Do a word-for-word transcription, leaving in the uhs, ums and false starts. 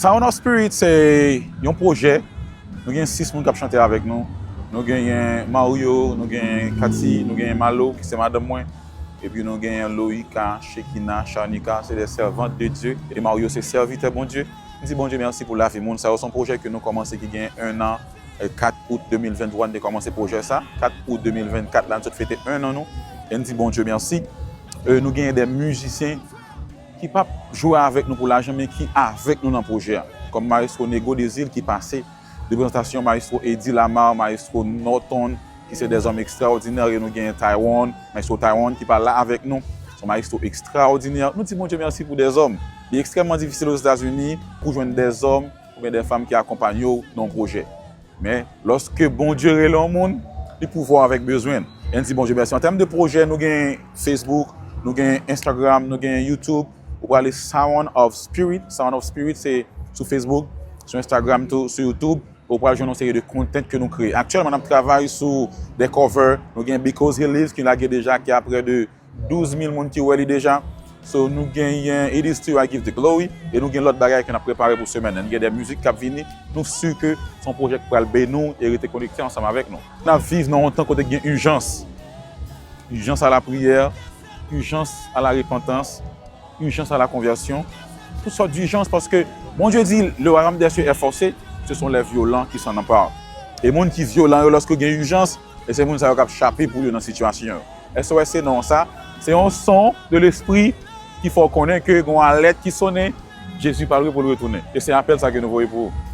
Sound of Spirit se yon pwojè. Nou gen sis moun k ap chante avèk nou. Nou genyen Mario, nou genyen Cathy, nou genyen Malo, ki se madanm mwen. Epi nou genyen Loïca, Shekina, Shanika, se des servantes de Dieu. E Mario se sèvitè Bondye. M di Bondye mèsi pou lavi moun sa yo. Se yon pwojè ke nou kòmanse ki gen enn an, e, kat out de mil venntwa, nou te kòmanse pwojè sa. Kat out de mil vennkat la, nou sot fete enn an nou. E n di Bondye mèsi. E, nou genyen de mizisyen ki p ap jwe avèk nou pou lajan, men ki avèk nou nan pwojè a. Kòm Maestro Nego Dezil ki pase, reprezantasyon Maestro Eddy Lamar, Maestro Norton, ki se de zòm ekstraòdinè, e nou genyen Taiwan, Maestro Taiwan ki pa la avèk nou. Se yon maestro ekstraòdinè. Nou di Bondye mèsi pou de zòm. Li ekstrèmman difisil Ozetazini pou jwenn de zòm oubyen de fanm ki akonpanye w nan yon pwojè. Men, lòske Bondye rele yon moun, li pouvwa avèk bezwen l. E n di Bondye mèsi. An tèm de pwojè, nou gen Facebook, nou gen Instagram, nou gen YouTube. Ou prale Sound of Spirit. Sound of Spirit se sou Facebook, sou Instagram tou, sou YouTube. Ou pral jwenn yon seri de content ke nou kreye. Aktyèlman, n ap travay sou de cover. Nou gen Because He Lives ki lage deja, ki a prè de douz mil moun ki wè li deja. So, nou genyen It Is To You I Give The Glory, e nou gen lòt bagay ke n ap prepare pou semèn nan. Nou gen de mizik k ap vini. Nou si ke se yon pwojè k pral beni w e rete konekte ansanm avèk nou. N ap viv nan yon tan kote gen ijans. Ijans a la priyè, ijans a la repantans, ijans a la konvèsyon. Tout sòt dijans, paske Bondye di, le royaume des cieux est forcé, ce sont les violents qui s'en emparent. E moun ki vyolan yo, lòske gen ijans, e se moun sa yo k ap chape pou yo nan sitiyasyon yo. S O S se non sa, se yon son de lespri ki fè w konnen ke gen yon alèt ki sonnen, Jezi pral pou l retounen. E se apèl sa ke nou voye pou ou.